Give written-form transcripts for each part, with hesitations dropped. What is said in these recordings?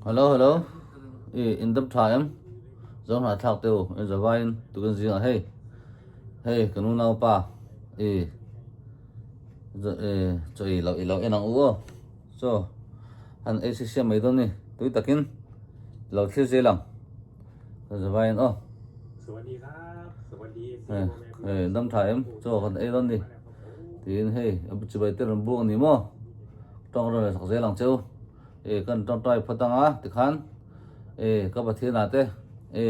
Hello hello i in dam tha em zo hna thlak teu in zavain tukin zingah hei hei kan unau pa i chaw i lo i lo en ang u aw chaw han ei si siam mai dawn ni tui takin lo thlir zel ang kan zavain aw hei dam tha em chaw kan ei dawn ni tiin hei a chibai te rawn buak ni maw tawng rawn sak zel ang cheu. E kan tawngtai phawt ang a tikhan e ka Pathian ah te e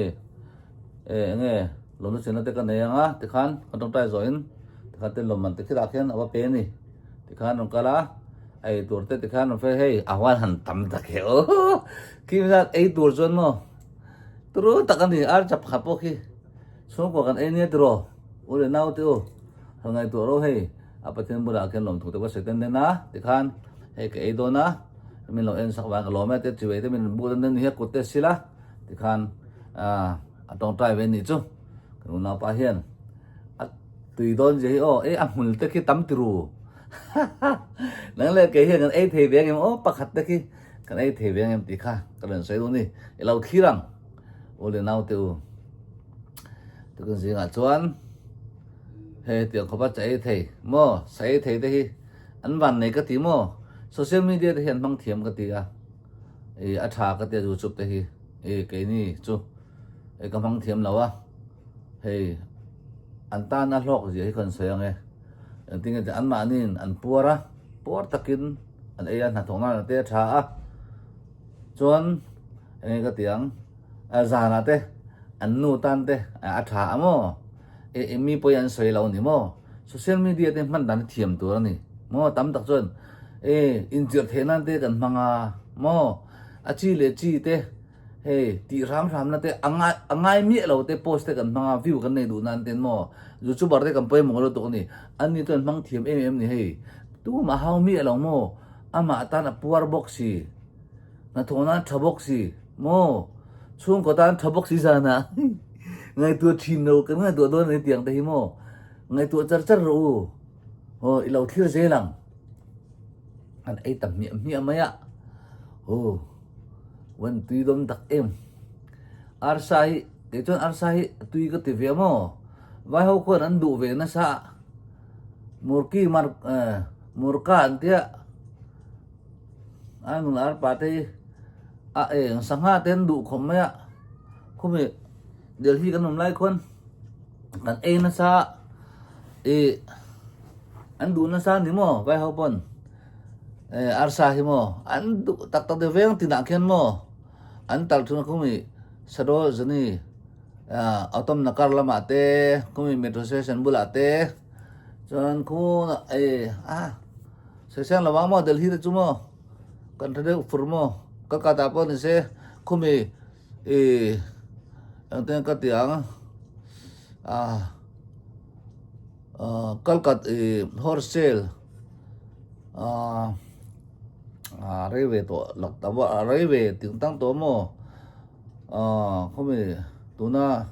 e enge lawmna chenna te ka nei ang a tikhan kan tawngtai zawh in tikhan te lawmman te khirah khian a va pe a ni tikhan rawn kal a a ei tur te tikhan rawn fe hei a huan han tam tak e aw khi zat ei tur chuan maw turu tak a ni ar chap khat pawh khi chhungkua kan ei nia tiraw u leh nau te u han ngaihtuah ro hei. A Pathian bulah khian lawmthu te ka sawi ten den a, tikhan hei ka ei dawn a, min lo en sak vang ka lawm e te chiwei te min buk den den hi a kut te sil a, tikhan a tawngtai ve nih chu kan unaupa hian a tui dawn zia hi aw ei a hmul te khi tam tiru nang leh kei hian kan ei thei ve ang em aw pakhat te khi kan ei thei ve ang em tih kha ka rawn sawi dawn a ni i lo thlir ang u leh naute u tukun zingah chuan. He tiang khawpa cha ei thei maw sa ei thei te hi an van nei ka ti maw social media te hi an hmang thiam ka ti a i a tha ka ti a youtube te hi i keini chu i ka hmang thiam lo a hei an tan a hlawk zia hi kan sawi ang e engtin nge an mahniin an puar a puar takin an ei a hnathawh nan te a tha a chuan enge ka ti ang zanah te an nu tan te a tha a maw. E mi pawhin an sawi lo a ni maw? Social media te hman dan hi thiam tur a ni maw? Tam tak chuan e inchirh theih nan te kan hmang a maw? A chi leh chi te hei tih hram hram na te a ngai a ngai miah lo te post te kan hmang a view kan nei duh nan ten maw? Youtuber te kan pawimawh lutuk a ni. An ni chuan hmang thiam em em ni hei. Tumah hau miah lo maw? Amah tan a puar bawk si. Hnathawh nan tha bawk si maw? Chhungkaw tan tha bawk si zanah ngaihtuah thin lo kan ngaihtuah dawn a ni tiang te hi maw? Ngaihtuah char char rawh u. Aw i lo thlir zel ang. An ei ta hmiah hmiah mai a. Aw wan tui dawm tak em. Arsa hi kei chuan arsa hi tui ka ti ve maw? Vai ho khuan an duh ve nasa. Murki mar murka an tia. A nula arpa te hi a eng sangha te an duh khawp mai a khawmi Delhi kan awm lai khawn kan ei nasa ih an duh nasa ni maw vai ho pawn eh arsa hi maw an duh tak tak deuh veng tinah khian maw an talh thung a khawmi Sarojini ah Autam Nagar lamah te khawmi metro station bulah te chuan khuna eh ah. Sawiseng lo vang maw Delhi te chu maw kan tha deuh fur maw Kolkata pawh ni se khumi i engtin ka ti ang ah Kolkat i wholesale ah a rei ve tawh lak ta a rei ve ting tang tawh maw ah khumi tuna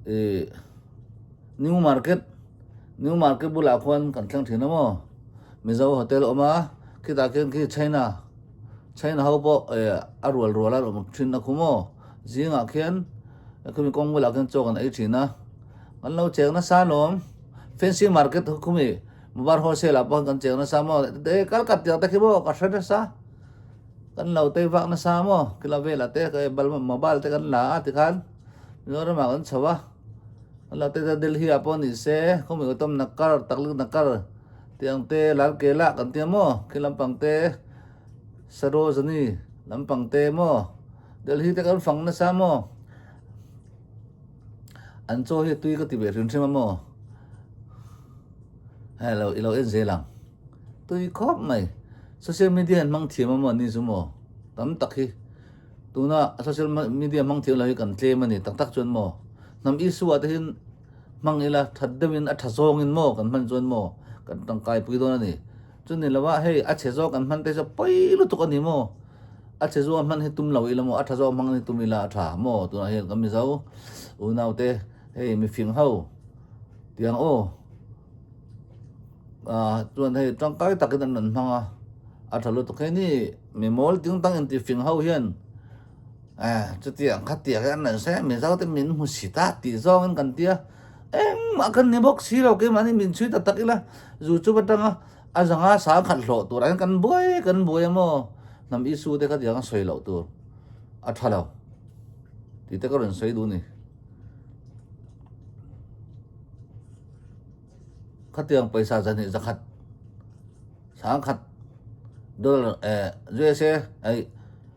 i New Market. New Market bulah khuan kan thleng thin a maw? Mizo hotel a awm a, khitah khian khi China, China ho pawh eh a rual rual a awm thin a khu maw? Zingah khian khumi kawng bulah khian chaw kan ei thin a, kan lo cheng nasa alawm. Fancy Market ho khumi Mobile wholesale ah pawh kan cheng nasa maw? Eh kal kat tiang te khi maw ka hre nasa, kan lo tei vak nasa maw? Khila velah te mobile te kan la a tikhan Mizoram ah kan chho a. Lo te Delhi ah pawh ni se khawmi Uttam Nagar Taklik Nagar tih ang te Lal Kela kan tia maw khi lampang te Sarojini lampang te maw Delhi te kan fang nasa maw an chaw hi tui ka ti ve hrim hrim a maw hei lo i lo en zel ang tui khawp mai social media an hmang thiam a maw ni chu maw tam tak hi. Tuna social media hmang thiam lo hi kan tlem a ni tak tak chuan maw? Hnam issue ah te hian hmang ila that deuhin a tha zawngin maw kan hman chuan maw kan tangkai pui dawn a ni. Chuni lova hei a chhe zawk kan hman te chu pawi lutuk a ni maw? A chhe zawk hman hi tum lo ila maw a tha zawk hmang hi tum ila a tha maw? Tunah hian kan Mizo unau te hei mifing ho tiang aw ah chuan hei tangkai takin an rawn hmang a, a tha lutuk hei ni. Mi mawl ting tang inti fing ho hian eh chutiang khatiang hian an se Mizo te min hmu si ta tih zawngin kan tia engmah kan ni bawk si lo keimahni min chhui tak tak ila youtube atanga a zanga sang khat hlawh tur ah hian kan buai kan buai emaw hnam issue te khatiang a sawi loh tur a tha lo tih te ka rawn sawi duh a ni. Khatiang pawisa zahnih zakhat sangkhat dollar eh USA ai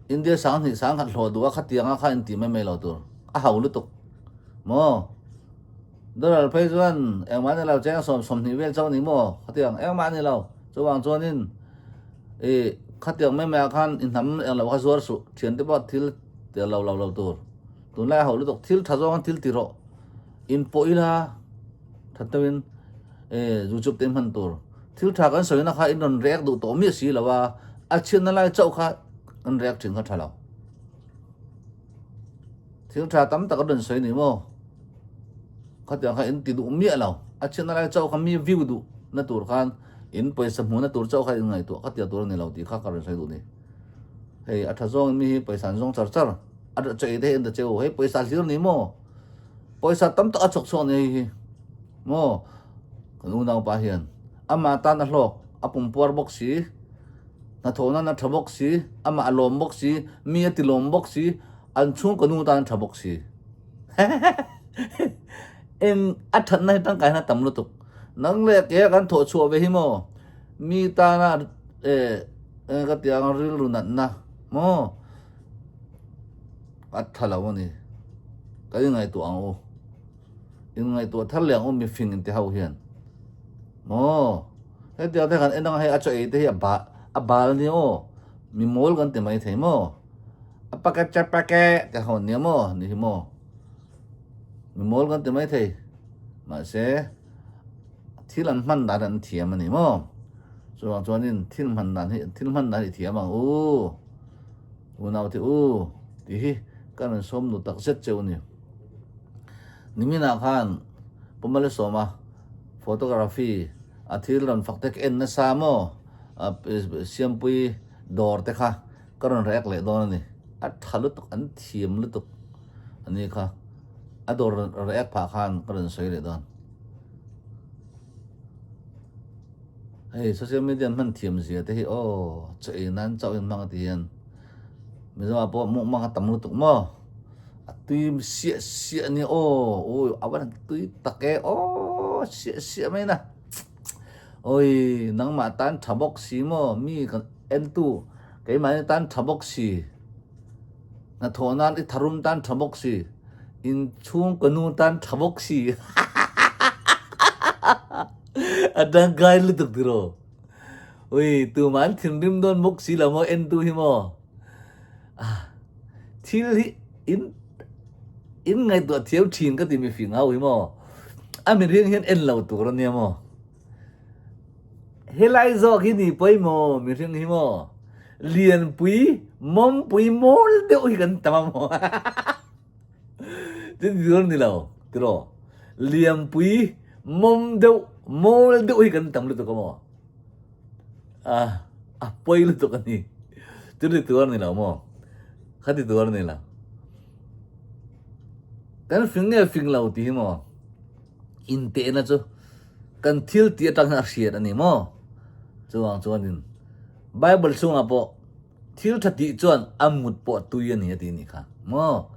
India sanghnih sangkhat hlawh duh a khatianga kha inti mai mai lo tur a ho lutuk maw dollar phei chuan engmah ni lo cheng sawm sawmhnih vel chauh a ni maw khatiang engmah a ni lo chuvang chuanin ih khatiang mai mai ah khan i hnam englo kha zuar suh thiante pawh thil tel lo lo lo tur tunlai a ho lutuk thil tha zawng thil ti rawh inpawh ila. That deuhin e youtube te hman tur thil tha kan sawina kha in rawn react duh tawh miah si lo a, a chhiatna lai chauh kha kan react thin kha tha lo. Thil tha tam tak an rawn sawi ni maw? Khatiang kha in ti duh miah lo, a chhiatna lai chauh kha mi view duh na tur khan in pawisa hmuhna tur chauh kha in ngaihtuah kha tia tur a ni lo tih kha ka rawn sawi duh ni. Hei a tha zawngin mi hi pawisa an zawng char char, a chaw ei te hi an ta cheu, hei pawisa hlir ni maw? Pawisa tam tak a chawk chhuak ni hei hi maw kan unaupa hian amah tan a hlawk a pumpuar bawk si hnathawh nan a tha bawk si amah a lawm bawk si mi a ti lawm bawk si an chhungkaw nu tan a tha bawk si eng a thatna hi tangkaina tam lutuk nang leh ke a kan thawh chhuah ve hi maw mi tana eh ka ti ang rilru natna maw. A tha lo a ni. Kan inngaihtuah ang u. Inngaihtuah thar leh ang u mifing inti ho hian. Maw? Hetiang te kan en ang hei a chaw ei te hi a ba a bal nia aw. Mi mawl kan ti mai thei maw? A pake che pake te ho nia maw? Ni hi maw? Mi mawl kan ti mai thei. Mahse thil an hman dan an thiam a ni maw? Chuvang chuanin thil hman dan hi thil hman dan hi thiam ang u. Unaute u, tih hi ka rawn sawm nu tak zet cheu a ni. Niminah khan Pu Malsawma photography a thil rawn fak te ka en nasa maw? Siampui dawr te kha ka rawn react leh dawn a ni. A tha lutuk, an thiam lutuk a ni kha. A dawr react phah khan ka rawn sawi leh dawn. Hei social media an hman thiam zia te hi aw chaw ei nan chauh in hmang a ti hian Mizo ah pawh mukbang a tam lutuk maw a tui siah siah a nia aw awi a van tui tak e aw siah siah mai na awi nangmah tan tha bawk si maw mi kan en tu keimahni tan tha bawk si hnathawh nan i tharum tan tha bawk si inchhung ka nu tan tha bawk si A tangkai lutuk tiraw. Ui, tumah an thinrim dawn bawk si lo maw en tu hi maw. Ah, thil hi in in ngaihtuah thiam thin ka ti mi fing ho hi maw. A mihring hian en lo tur ania maw. Helai zawk hi ni pawimawh mihring hi maw. Lianpui, mawmpui mawl deuh hi kan tam a maw. Tin tur ni lo tiraw liampui mawm deuh mawl deuh hi kan tam lutuk a maw a a pawi lutuk a ni chu ti tur ni lo maw kha ti tur ni lo kan fing nge fing lo tih hi maw intehna chu kan thil tih atang hian a hriat a ni maw chuvang chuanin bible chhungah pawh Thil tha tih chuan a mut pawh tui a ni a ti nih kha maw?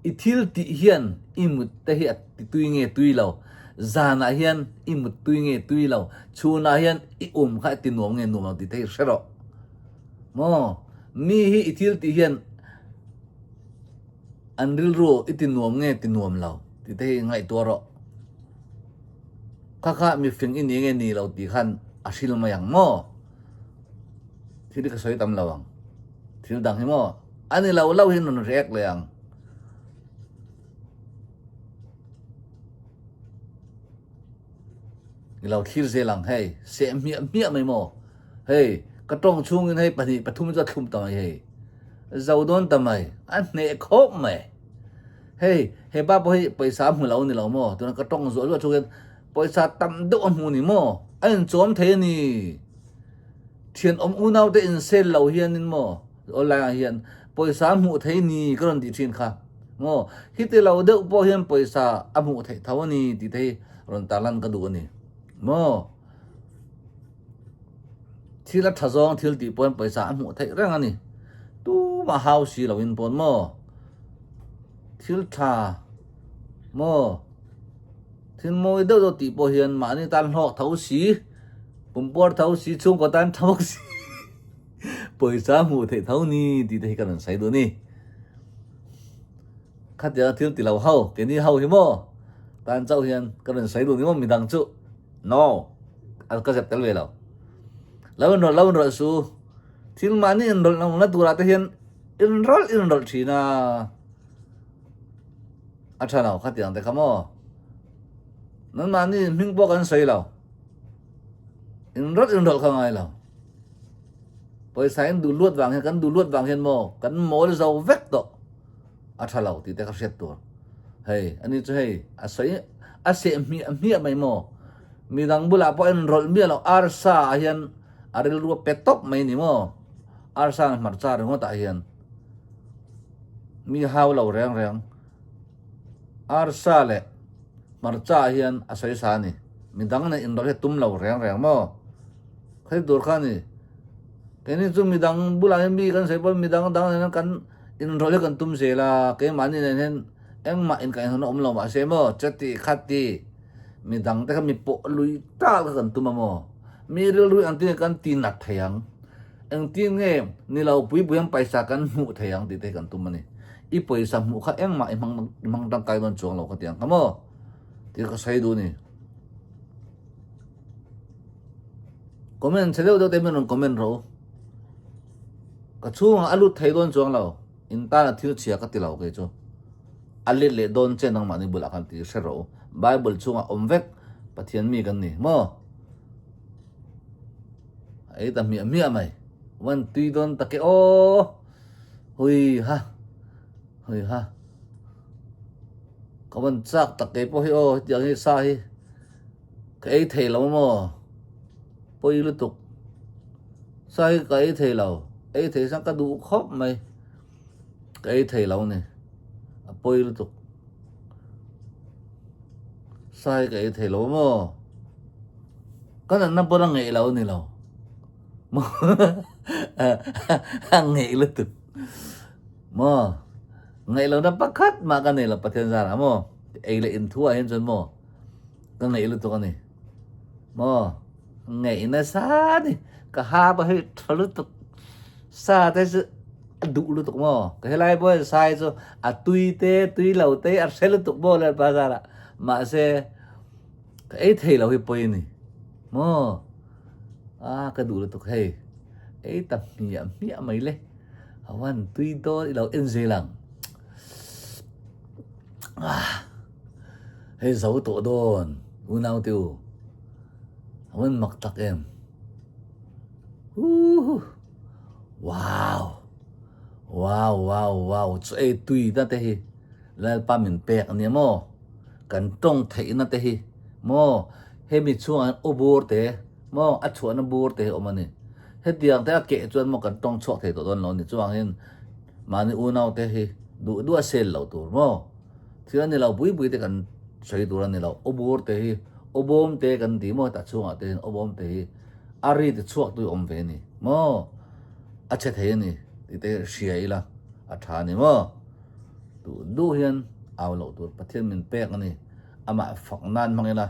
I thil tih hian i mut te hi a ti tui nge tui lo, zanah hian i mut tui nge tui lo, chhunah hian i um kha i ti nuam nge nuam lo tih te hi hre rawh maw? Mi hi i thil tih hian an rilru i ti nuam nge ti nuam lo tih te hi ngaihtuah rawh. Kha kha mifing i ni nge ni lo tih khan a hril mai ang maw? Thil hi ka sawi tam lo ang. Thil dang hi maw a ni lo lo hi rawn react leh ang. I lo thlir zel ang hei seh hmiah hmiah mai maw hei ka tawng chhungin hei pahnih pathum chu a thlum ta mai hei zo dawn ta mai a hneh khawp mai hei he pa pawh hi pawisa a hmu lo a ni lo maw tuna ka tawng zuah zuah chhungin pawisa tam deuh a hmu ni maw a inchawm thei a ni. Thianawm unau te in sel lo hianin maw online ah hian pawisa a hmuh thei ni ka rawn tih thin kha maw hiti lo deuh pawh hian pawisa a hmuh theih tho a ni tih te hi rawn tarlan ka duh a ni maw thil a tha zawng thil tih pawhin pawisa a hmuh theih reng a ni tumah hau si lo in pawn maw thil tha maw Thil mawi deuh deuh tih pawh hian mahni tan hlawk tho si, pumpuar tho si, chhungkaw tan tha bawk si, pawisa hmuh theih tho ni tih te hi ka rawn sawi duh a ni. Khatianga thil ti lo ho, keini ho hi maw tan chauh hian ka rawn sawi duh ni maw midang chu no, ka zep tel ve lo. Lo inrawlh lo inrawlh su, thil mahni inrawlh lohna turah te hian inrawlh inrawlh thin a. A tha lo khatiang te kha maw? Nanmahni hming pawh kan sawi lo. Inrawlh inrawlh kha ngai lo. Pawisa in duh luat vang hian kan duh luat vang hian maw kan mawl zo vek tawh. A tha lo tih te kha hriat tur. Hei ani chu hei a sawi a seh hmiah hmiah mai maw. Midang bulah pawh inrawlh miah lo arsa ah hian a rilru a pe tawp mai ni maw. Arsa hmarcha ringawt ah hian. Mi hau lo reng reng. Arsa leh hmarcha ah hian a sawi sa a ni. Mi dang nen inrawlh hi a tum lo reng reng maw? Khati tur kha a ni. Keini chu mi dang bulah hian mi kan sawi pawh mi dang dang nen kan inrawlh hi kan tum zel a, keimahni nen hian engmah inkaihhnawhna awm lo mahse maw chati khati mi dang te kha mi pawh lui tal kha kan tum a maw? Mi rilru ang tin kan ti nat thei ang. Engtin nge ni lo pui pui ang paisa kan hmuh thei ang tih te hi kan tum a ni. I pawisa hmuh kha engmah i hmang i hmang tangkai dawn chuang lo ka ti ang kha maw? Tih ka sawi duh a ni. Comment chhe deuh deuh te min rawn comment rawh u. Ka chhungah a lut thei dawn chuang lo. In tana thil chhia ka ti lo kei chu. A let leh dawn che nangmahni bulah khan tih hre rawh u. Bible chhungah awm vek Pathian mi kan ni maw? Ei ta hmiah hmiah mai. Wan tui dawn tak e aw. Hui ha. Hui ha. Ka wan chak tak kei pawh hi aw hetiang hi sa hi ka ei thei lo maw. Pawi lutuk. Sa hi ka ei thei lo. Ei thei sang ka duh khawp mai. Ka ei thei lo ni. A pawi lutuk. Sa hi ka ei thei lo maw. Ka natna pawn a ngeih lo ni lo. A ngeih lutuk. Maw. Ngeih lohna pakhat mah ka nei lo Pathian zarah maw. Ei leh in thu ah hian chuan maw ka ngeih lutuk a ni. Maw. Ngeih nasa ni. Ka ha pawh hi tha lutuk. Sa te chu a duh lutuk maw. Ka helai pawh hian sai chu a tui te tui lo te a hre lutuk maw le bazar ah. Mahse Ka ei thei lo hi pawi a ni maw? A ka duh lutuk hei. Ei ta hmiah hmiah mai le. A wan tui dawn i lo en zel ang. Ah, hei zo tawh dawn unau te u. A wan mak tak em. Huhu. Wow. Wow wow wow chu ei tui na te hi Lalpa min pek ania maw? Kan tawng theihna te hi maw hemi chhungah hian aw bur te maw a chhuahna bur te hi a awm a ni. Hetiang te a keh chuan maw kan tawng chhuak thei tawh dawn lo a ni. Chuvangin mahni unau te hi duh duh a sel lo tur maw thil a ni lo pui pui te kan sawi tur a ni lo. Aw bur te hi aw bawm te kan ti maw hetah chhungah te hian aw bawm te hi a ri te chhuak tu hi a awm ve a ni maw a chhe thei a ni tih te hria ila a tha a ni maw. Duh duh hian au loh tur Pathian min pek a ni. Amah fak nan hmang ila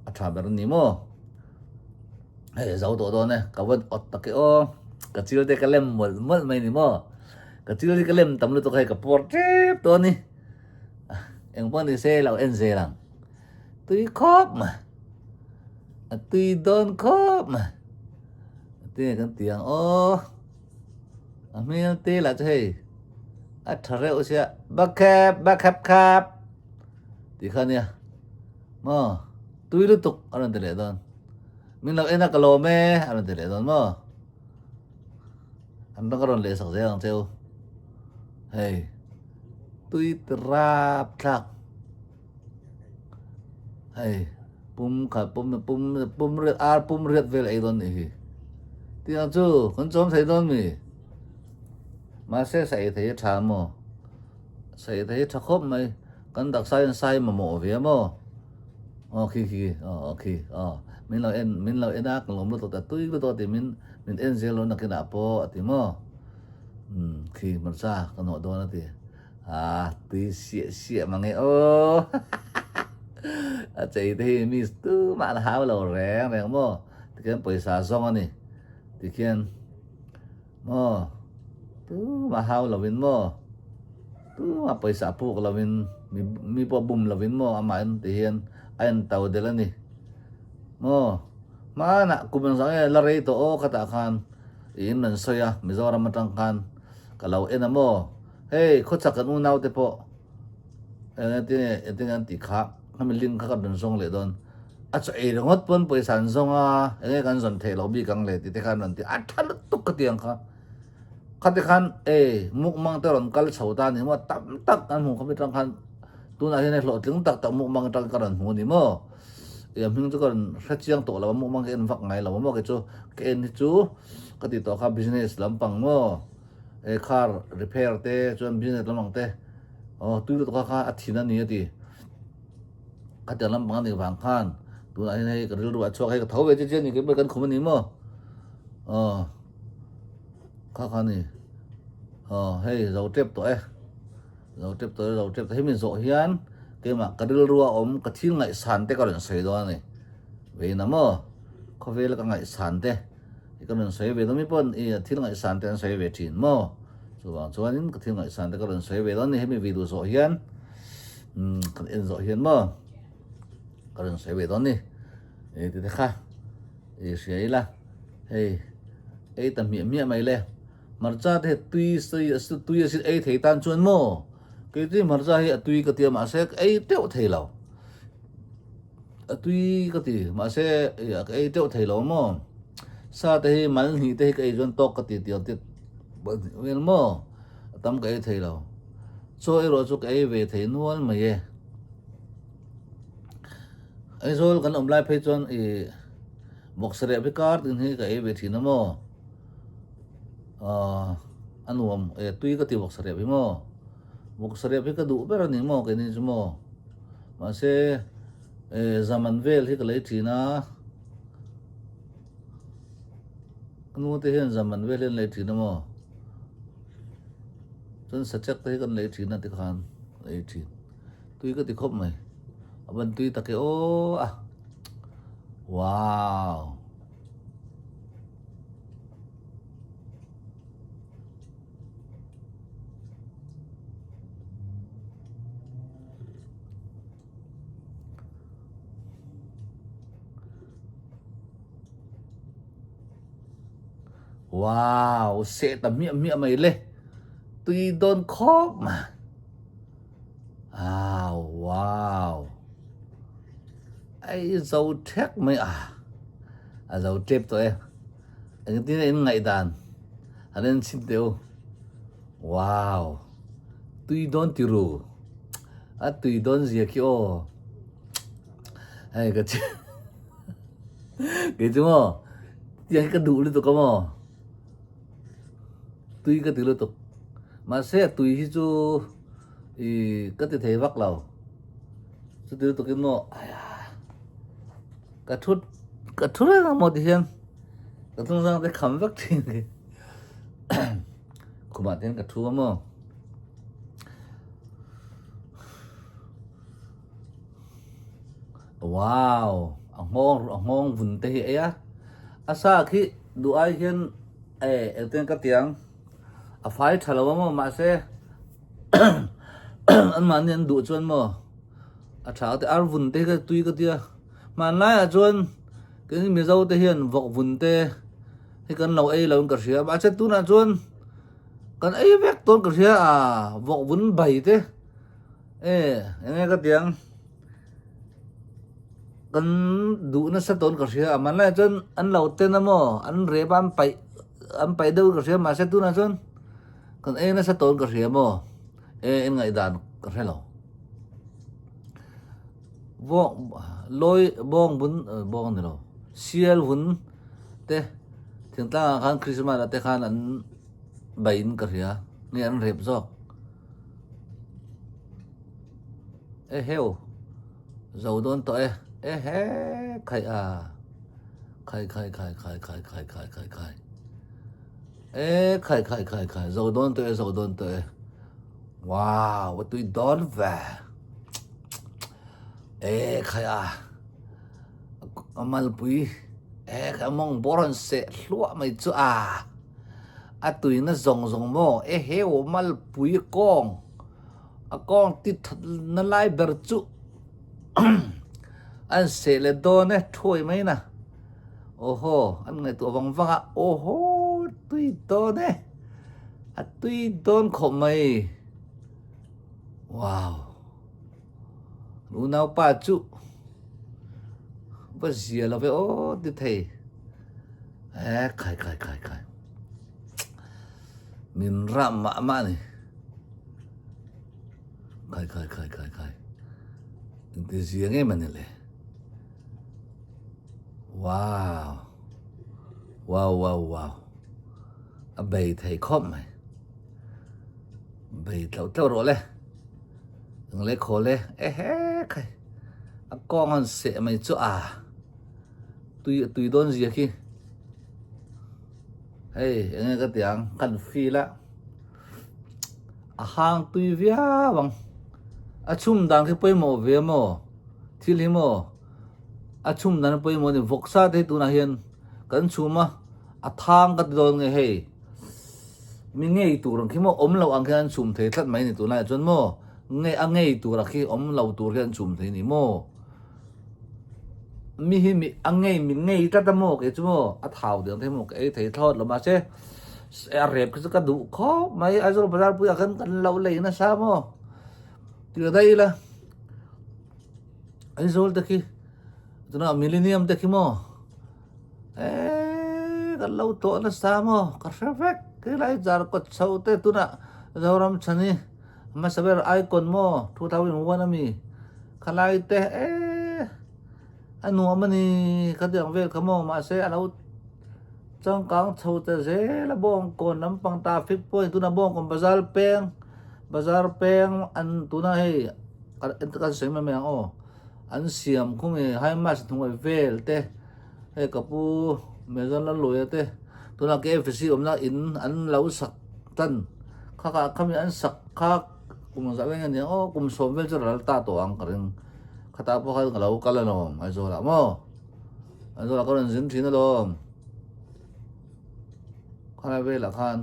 a tha ber a ni maw? Hei zo tawh dawn e, ka va awt tak e aw. Ka chil te ka lem mawlh mawlh mai ni maw? Ka chil hi ka lem tam lutuk hei ka puar tep tawh a ni. Eng pawh ni se lo en zel ang. Tui khawp mai. A tui dawn khawp mai. Tinge kan ti ang aw. A hmel te lah chu hei a tha reuh sia bakhep bakhep khap tih kha ania maw tui lutuk a rawn ti leh dawn min lo en a ka lawm e a rawn ti leh dawn maw an rawn ka rawn leh sak zel ang cheu hei tui ti rap thlak hei. Pum khat pum pum pum riat ar pum riat vel ei dawn nih hi. Tiang chu kan chawm thei dawn mi? Mahse sa ei thei a tha maw? Sa ei thei a tha khawp mai. Kan taksa hian sai mamawh ve a maw? Aw khi khi aw khi aw min lo en min lo en a ka lawm lutuk ta tui lutuk a ti min min en zel lo nakinah pawh a ti maw? Umm khi hmarcha ka nawh dawn a ti. A tui siah siah mang e aw a chei te hi miss tumah an hau lo reng reng maw tikhian pawisa zawng a ni tikhian maw tumah hau lovin maw tumah pawisa puk lovin mi mi pawh bum lovin maw amahin tihian a en to del a ni maw hmanah kum engzah nge la rei tawh aw khatah khan i in rawn sawi a Mizoram atang khan ka lo en a maw. Hei khawchhak kan unau te pawh engtin engtin an tih kha khami link kha kan rawn zawng leh dawn a chaw ei ringawt pawn pawisa an zawng a enge kan zawn theih loh bik ang le tih te khan rawn ti a tha lutuk ka ti ang kha khati khan ei mukbang te rawn kal chho ta ni maw tam tak kan hmuh khami tang khan tunah hian hei hlawhtling tak tak mukbang atang ka rawn hmu a ni maw ih a hming chu ka rawn hre chiang tawh lo a mukbang ka en vak ngai lo a maw kei chu ka en hi chu ka ti tawh kha business lampang maw. He car repair te chuan business lam ang te aw tui lutuk kha kha a thin a ni a ti. Khatiang lam pang a nih vang khan tunah hian hei ka rilru ah chhuak hei ka tho ve che che a ni keimah kan khum a ni maw aw kha kha a ni aw hei zo tep tawh e zo tep tawh e zo tep tawh hemi zawh hian keimah ka rilru a awm ka thil ngaihsan te ka rawn sawi dawn a ni vein a maw khawvel ka ngaihsan te. I ka rawn sawi ve dawn mi pawn i thil ngaihsan te an sawi ve thin maw? Chuvang chuanin ka thil ngaihsan te ka rawn sawi ve dawn ni hemi video zawh hian umm kan en zawh hian maw ka rawn sawi ve dawn ni i ti te kha i hria ila hei ei ta hmiah hmiah mai le hmarcha te hi tui sawi tui a sin ei thei tan chuan maw kei chu hmarcha hi a tui ka tia mahse ka ei teuh thei lo A tui ka ti, mahse ka ei teuh thei lo maw? Sa te hi mal hnih te hi ka ei chuan tawk ka ti tiang tit vel maw? A tam ka ei thei lo. Chaw erawh chu ka ei ve thei nual mai e. Aizawl kan awm lai phei chuan i bawksareh phei kar tin hi ka ei ve thin a maw? A nuam e tui ka ti bawksareh phei maw? Bawksareh phei ka duh ber a ni maw keini chu maw? Mahse eh zaman vel hi ka lei thin a, ka nu te hian zaman vel hi an lei thin a maw? Chuan sachek te hi kan lei thin a tikhan ka ei thin. Tui ka ti khawp mai, a ban tui tak e aw a, wow. Wow, seh ta hmiah hmiah mai le. Tui dawn khawp mai. Ah, wow. Ai zo thek mai a. A zo tep tawh e. Engtin in ngaihdan an en chhin teh u. Wow. Tui dawn ti ru. A tui dawn zia khi aw. Hei ka chi. Kei chu maw. Tiang hi ka duh lutuk a maw. Tui ka ti lutuk. Mahse a tui hi chu i ka ti thei vak lo. Chuti lutuk in maw. Aya. Ka thut ka thu reng a maw ti hian ka hnung zang te kham vek thin hi khumah te hian ka thu a maw wow a nghawng a nghawng vun te hi ei a a sa khi duh ai hian eh engtin ka tiang a fai tha lo a maw mahse an mahni an duh chuan maw A tha te ar vun te hi ka tui ka tia hmanlaiah chuan keini Mizo te hian vawk vun te hi kan lo ei lo in ka hria mahse tunah chuan kan ei vek tawn ka hria a vawk vun bai te e enge ka tiang kan duh nasa tawn ka hria a hmanlaiah chuan an lo ten a maw an rep a an paih an paih deuh in ka hria mahse tunah chuan kan ei nasa tawn ka hria maw e in ngaihdan ka hre lo. Bawng lawi bawng bun bawng a ni lo sial hun te thingtlang ah khan Christmas ah te khan an bei in ka hria nge an rep zawk e heu zo dawn tawh e e he khai a khai khai khai khai khai khai khai khai khai e khai khai khai khai zo dawn tawh e zo dawn tawh e wow a tui dawn ve. E khai a a malpui e khai a mawng bawr an seh hluah mai chu a a tuina zawng zawng maw e heu malpui kawng a kawng ti that na lai ber chu an seh leh dawn e thuai mai na aw haw an ngaihtuah vang vang a aw haw tui dawn e a tui dawn khawp mai. Wow! Unaupa chu va zia lo ve aw ti thei. Eh, khai khai khai khai. Min ram mah mah ni. Khai khai khai khai khai. Ti zia nge mani le. Wow! Wow wow wow. A bei thei khawp mai. Bei tlauh tlauh rawh le. Eng le khaw le. Ehe khai. A kawng an seh mai chu a. Tui tui dawn zia khi. Hei eng nge ka ti ang kan feel a. A hang tui viau ang. A chhum dan khi pawimawh ve maw. Thil hi maw. A chhum dan pawimawh a ni. Vawksa te hi tunah hian kan chhum a. A thang ka ti dawn nge hei. Mi ngei tur ang khi maw awm loh ang khian an chhum thei tlat mai ni tunlaiah chuan maw nge a ngei tur ah khi awm lo tur hian an chhum thei ni maw mi hi mi a ngei mi ngei tlat a maw kei chu maw a thau deuh ang te maw ka ei thei thlawt lo mahse a rep khi chu ka duh khawp mai Aizawl bazar puiah khan kan lo lei nasa maw tih daih ila Aizawl te khi tunah millennium te khi maw. Eee kan lo tawh nasa maw ka hre vek helai jar kawt chho te tunah Zoram chhani hmasa ber icon maw 2001 ami khalai te eee a nuam a ni ka ti ang vel kha maw mahse a lo changkang chho ta zel a bawngkawn lampang traffic point tunah bawngkawn bazar peng bazar peng an tunah hei kan sawi mai mai ang aw. An siam khum e high mast hnuai vel te hei ka pu Mezon Lalluaia te tunah KFC awmna in an lo sak tan kha kah khami an sak kha kum zah vel nge nia aw kum sawm vel chu ral ta tawh ang ka ring khatah pawh khan ka lo kal alawm Aizawl ah maw Aizawl ah ka rawn zin thin alawm khalai velah khan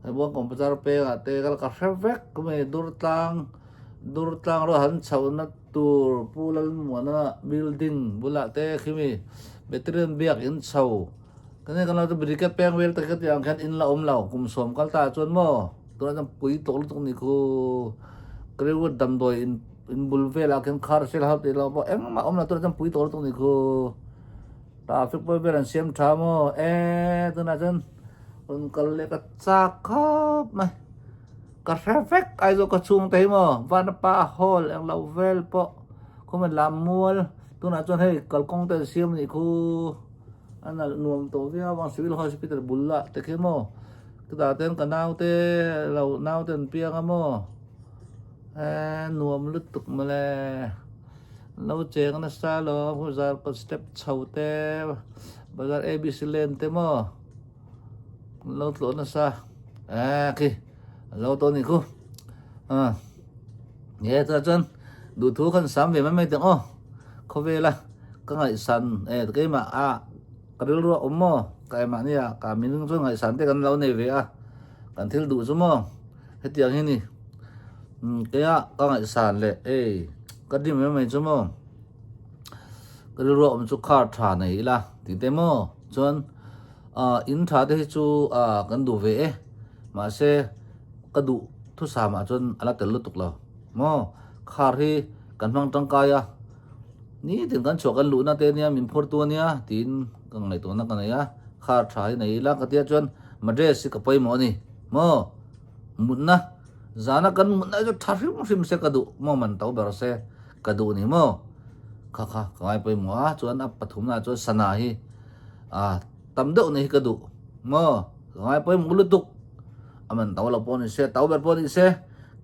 hei buang computer pengah te ka hre vek mai Durtlang. Durtlang rawh han chhohna tur Pu Lalmuana building bulah te khimi Veteran biak in chho ka nia kan lo chu brigade peng vel te khati ang khian in la awm lo kum sawm kal ta ah chuan maw tunah chuan pui tawk lutuk ni khu Greenwood damdawi in in bul velah khian khar sel ho tih loh pawh engmah awm lo tunah chuan pui tawk lutuk ni khu traffic pawh vel an siam tha maw e tunah chuan rawn kal leh ka chak khawp mai. Ka hre vek Aizawl ka chhung te hi maw Vanapa hall eng lo vel pawh khawm a lam mual tunah chuan hei kalkawng te an siam anih khu a nalh nuam tawh viau ang civil hospital bul lah te khi maw chutah ten ka nau te lo nau te an piang a maw eh nuam lutuk mawle lo cheng nasa lo bazar kawt step chho te bazar abc lane te maw. Lo tlawh nasa eh khi lo tawh ni khu a nge chutah chuan duhthu khan sam ve mai mai teh aw khawvela ka ngaihsan eh keimah a ka rilru a awm maw ka engmah nia ka mihring chuan ngaihsan te kan lo nei ve a kan thil duh chu maw hetiang hi ni keia ka ngaihsan leh ei ka dim mai mai chu maw ka rilru a awm chu car tha nei ila tih te maw chuan. Ah in tha te hi chu ah kan duh ve e mahse ka duh thusam ah chuan a la tel lutuk lo maw car hi kan hmang tangkai a nitin kan chhuah kan luhna te ania min phur tu ania tiin ka ngaihtuahna ka nei a car tha hi nei ila ka tia chuan madress hi ka pawimawh a ni maw mutna zana kan mutna hi chu tha hrim hrim se ka duh maw man to ber se ka duh ni maw. Kha kha ka ngai pawimawh a, chuan a pathumna ah chuan sana hi ah tam deuh nei hi ka duh maw ka ngai pawimawh lutuk a man to lo pawh ni se to ber pawh ni se.